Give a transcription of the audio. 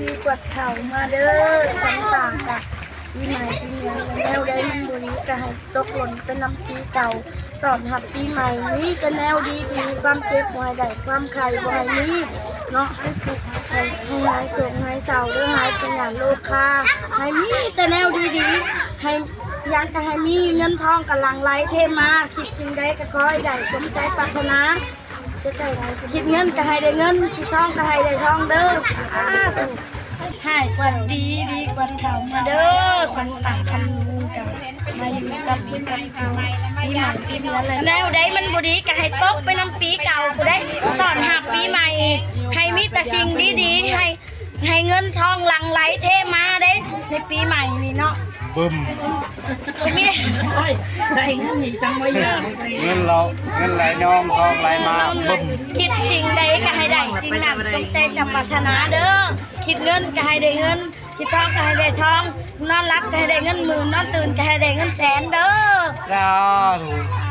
ດີກວດເຂົ້າມາເດີ ຂວັນຕາກະ ປີໃໝ່ປີເມືອງ ແນວໃດມັນບໍ່ດີກະໃຫ້ຕົກຫຼົ່ນໄປນຳປີເກົ່າ ຕ້ອນຮັບປີໃໝ່ ມີແຕ່ແນວດີໆ ຄວາມເຈັບບໍ່ໃຫ້ໄດ້ ຄວາມໄຂ້ບໍ່ໃຫ້ມີເນາະ ໃຫ້ທຸກ ໃຫ້ ໃຫ້ຫາຍໂສກຫາຍເສົ້າເດີ ຫາຍພະຍາດໂລຄາ ໃຫ້ມີແຕ່ແນວດີໆ ໃຫ້ຫຍັງກະໃຫ້ມີ ເງິນທອງກະຫຼັ່ງໄຫຼເທມາ ຄິດສິ່ງໃດກະຂໍໃຫ້ໄດ້ສົມໃຈປາດຖະໜາ ຄິດເງິນກະໃຫ້ໄດ້ເງິນ ຄິດທອງກະໃຫ້ໄດ້ທອງເດີ ສາທຸ ຮ້າຍກວ່າດີ ດີກວ່າເກົ່າມາເດີ ຂວັນຕາກະມາຢູ່ກັບ ມາຢູ່ກັບປີໃໝ່ປີເດືອນ ແນວໃດມັນບໍ່ດີກະໃຫ້ຕົກໄປນຳປີເກົ່າ ຜູ້ໃດຕ້ອນຮັບປີໃໝ່ ໃຫ້ມີແຕ່ສິ່ງດີໆ ໃຫ້ ໃຫ້ເງິນທອງຫຼັ່ງໄຫຼເທມາເດ້ ໃນປີໃໝ່ນີ້ເນາະ ບຶມ ມີ ໂອ້ຍ ໃສ່ເງິນນີ້ສັງບໍ່ຢາກ ເງິນເລົ່າ ເງິນໄຫຼນອງ ທອງໄຫຼມາ ບຶມ ຄິດສິ່ງໃດກະໃຫ້ໄດ້ສິ່ງນັ້ນ ສົມໃຈເຈົ້າປາດຖະໜາເດີ ຄິດເງິນກະໃຫ້ໄດ້ເງິນ ຄິດທອງກະໃຫ້ໄດ້ທອງ ນອນຫຼັບກະໃຫ້ໄດ້ເງິນໝື່ນ ນອນຕື່ນກະໃຫ້ໄດ້ເງິນແສນເດີ ສາທຸ.